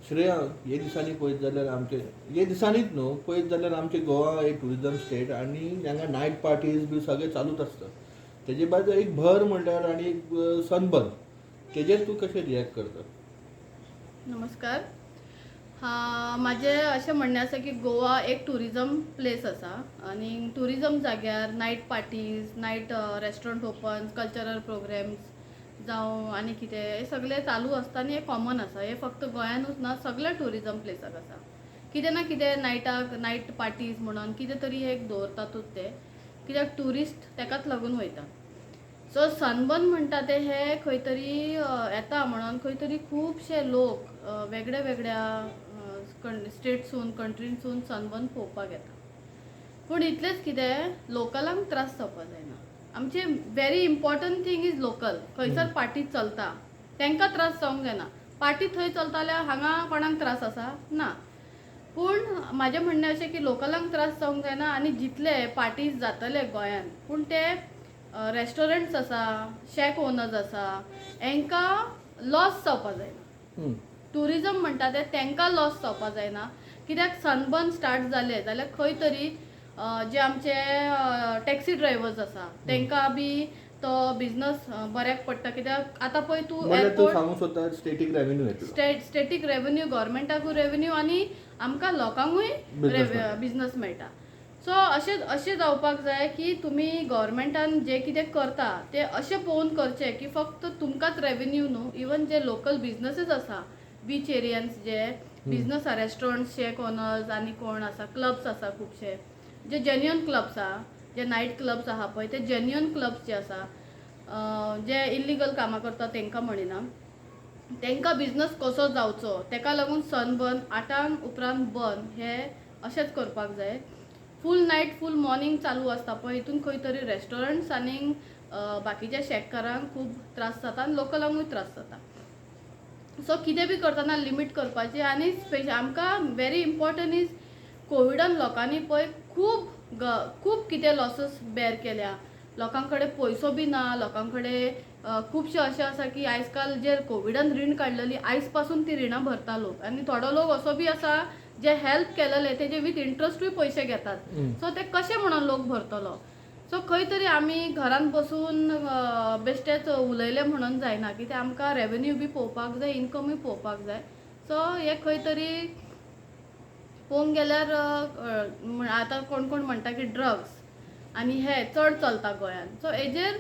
श्रेया, हे दिसांनी पळयत जाल्यार आमचे, हे दिसांनीच न्हू, पळयत जाल्यार आमचे गोवा एक ट्युरिजम स्टेट आनी हांगा नायट पार्टीज बी सगळे चालूच आसता. तेजे बाद एक भर म्हणल्यार आनी एक सनबर्न, तेजेर तूं कशें रिएक्ट करता? नमस्कार. हा, म्हाजें अशें म्हणणें आसा की गोवा एक ट्युरिजम प्लेस आसा आनी ट्युरिजम जाग्यार night parties, night restaurant open, cultural programs जावं आनी कितें, हें सगळें चालू आसता आनी हें कॉमन आसा. हें फक्त गोंयानूच ना, सगळ्या ट्युरिजम प्लेसाक आसा. कितें ना कितें नायटाक नायट पार्टीज म्हणून कितें तरी एक दवरतातूच ते, कित्याक ट्युरिस्ट तेकाच लागून वयता. सो सनबर्न म्हणटा ते हे खंय तरी येता म्हणून खंय तरी खुबशे लोक वेगळ्या वेगळ्या स्टेट्सून, कंट्रीसून सनबर्न पळोवपाक येता. पूण इतलेंच कितें, लोकलांक त्रास जावपाक जायना. आमचे very important thing is local. खंयसर पार्टी चलता तांकां त्रास जावंक जायना. पार्टी थंय चलता जाल्यार हांगा कोणाक त्रास आसा ना. पूण म्हाजें म्हणणें अशें की लोकलांक त्रास जावंक जायना आनी जितले पार्टीज जातले गोंयान, पूण ते रेस्टॉरंट्स आसा, शॅक ओनर्स आसा, हांकां लॉस जावपा जायना. ट्युरिजम म्हणटा ते तांकां लॉस जावपा जायना, कित्याक सनबर्न स्टार्ट जाले जाल्यार खंय तरी जे आमचे टॅक्सी ड्रायव्हर्स आसा तांकां बी तो बिजनस बऱ्याक पडटा. कित्याक आतां पळय तूं म्हणल्यार तूं एअरपोर्ट सांगूंक सोदता स्टेटीक रेवेन्यू येतलो. स्टेटीक रेवेन्यू, गव्हर्मेंटाकूय रेवेन्यू आनी आमकां लोकांकूय Business मेळटा. बिजनस मेळटा. सो अशें अशें जावपाक जाय की तुमी गव्हर्मेंटान जें कितें करता तें अशें पळोवन करचें की फक्त तुमकांच रेवेन्यू न्हू, इवन जे लोकल बिजनसीस आसा, बीच एरियन्स जे बिजनस आसा, रेस्टॉरंट, शेक ओनर्स आनी कोण आसा, क्लब्स आसा खुबशे जे जेन्युअन क्लब्स आहा, जे नायट क्लब्स आहा पळय, ते जेन्युअन क्लब्स जे आसा, जे इल्लिगल कामां करता तांकां म्हणिना, तांकां बिजनस कसो जावचो तेका लागून सनबर्न 8 आंक उपरांत बंद हे अशेंच करपाक जाय. फूल नायट, फूल मॉर्निंग चालू आसता पळय, हितून खंय तरी रेस्टॉरंट्स आनी बाकीच्या शेककारांक खूब त्रास जाता आनी लोकलांकूय त्रास जाता. सो कितें बी करतना लिमीट करपाची. आनी स्पेशल आमकां व्हेरी इम्पॉर्टंट is कोविडान लोकांनी पळय खूब खूब कितें लॉसीस बेर केल्या. लोकां कडेन पयसो बी ना. लोकां कडेन खुबशे अशें आसा की आयज काल जे कोविडान रीण काडलेली, आयज पासून ती रिणां भरता लोक. आनी थोडो लोक असो बी आसा जे हेल्प केलेले तेजे वीथ इंट्रस्टूय पयशे घेतात. सो ते कशें म्हणून लोक भरतलो? सो खंय तरी आमी घरान बसून बेश्टेच उलयले म्हणून जायना, कित्याक आमकां रेवेन्यू बी पळोवपाक जाय, इन्कमूय पळोवपाक जाय. सो हे खंय तरी पळोवंक गेल्यार आतां कोण कोण म्हणटा की ड्रग्स आनी हे चड चलता गोंयांत. सो हेजेर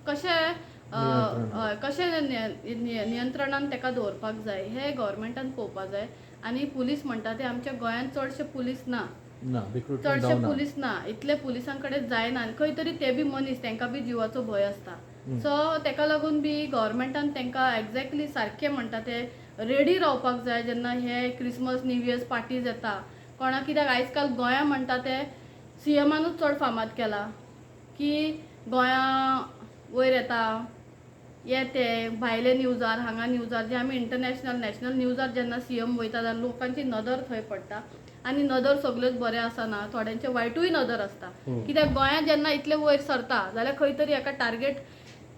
कशें नियंत्रण. हय, कशें नियंत्रणान ताका दवरपाक जाय हें गव्हर्मेंटान पळोवपाक जाय. आनी पुलीस म्हणटा ते आमच्या गोंयांत चडशे पुलीस ना. ना, रिक्रुटमेंट चडशे जावना. पुलीस ना, इतले पुलिसां कडेन जायना आनी खंय तरी ते बी मनीस, तांकां बी जिवाचो भंय आसता. सो ताका लागून बी गव्हर्मेंटान तांकां एग्जॅक्टली सारकें म्हणटा ते रेडी रावपाक जाय जेन्ना हे क्रिसमस, न्यू इयर्स पार्टीज येता कोणा. कित्याक आयज काल गोंया म्हणटा ते सीएमानूच चड फामाद केला की गोंया वयर येता ये ते भायले न्यूजार, हांगा न्यूजार, जे आमी इंटरनॅशनल, नॅशनल न्यूजार जेन्ना सीएम वयता जाल्यार लोकांची नदर थंय पडटा. आनी नदर सगल्योच बरें आसना, थोड्यांचे वायटूय नदर आसता. कित्याक गोंयांत जेन्ना इतले वयर सरता जाल्यार खंय तरी हेका टार्गेट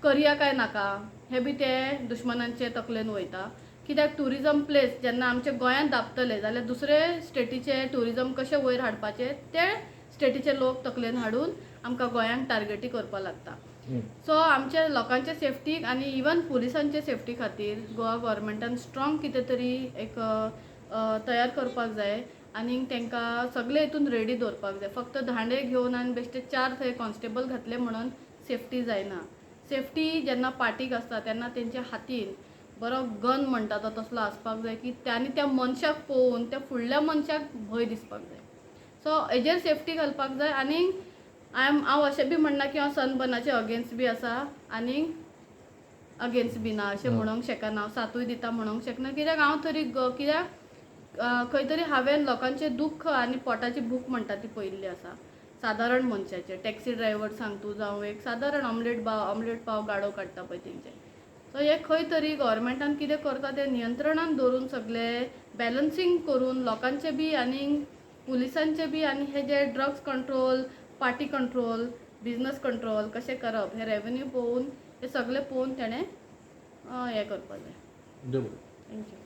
करया काय नाका हें बी ते दुश्मनांचे तकलेन वयता. कित्याक ट्युरिजम प्लेस जेन्ना आमच्या गोंयांत दाबतले जाल्यार दुसरे स्टेटीचे ट्युरिजम कशें वयर हाडपाचे ते स्टेटीचे लोक तकलेन हाडून आमकां गोंयांक टार्गेटी करपाक लागता. सो आमच्या लोकांच्या सेफ्टीक आनी इवन पुलिसांच्या सेफ्टी खातीर गोवा गव्हर्मेंटान स्ट्रॉंग कितें तरी एक तयार करपाक जाय आनी तांकां सगळे हितून रेडी दवरपाक जाय. फक्त दांडे घेवन आनी बेश्टे चार थंय कॉन्स्टेबल घातले म्हणून सेफ्टी जायना. सेफ्टी जेन्ना पार्टीक आसता तेन्ना तेंच्या हातीन बरो गन म्हणटा तो तसलो आसपाक जाय की आनी त्या मनशाक पळोवन त्या फुडल्या मनशाक भंय दिसपाक जाय. सो हेजेर सेफ्टी घालपाक जाय. आनी I am हांव अशें बी म्हणना की हांव सनबर्नाचे अगेन्स्ट बी आसा आनी अगेन्स्ट बी ना अशें म्हणूंक शकना. हांव साथूय दिता म्हणूंक शकना, कित्याक हांव तरी कित्याक खंय तरी हांवें लोकांचें दुख्ख आनी पोटाची भूक म्हणटा ती पळयल्ली आसा. सादारण मनशाचे, टॅक्सी ड्रायव्हर सांग तूं, जावं एक सादारण ऑमलेट पाव गाडो काडटा पळय तेंचे. सो हे खंय तरी गव्हर्मेंटान कितें करता तें नियंत्रणान दवरून, सगळें बॅलन्सींग करून लोकांचें बी आनी पुलिसांचें बी, आनी हे जे drugs control, party control, business control कशें करप हे रेवेन्यू पळोवन, हे सगळें पळोवन तेणें हें करपाक जाय. बरोबर. Thank you.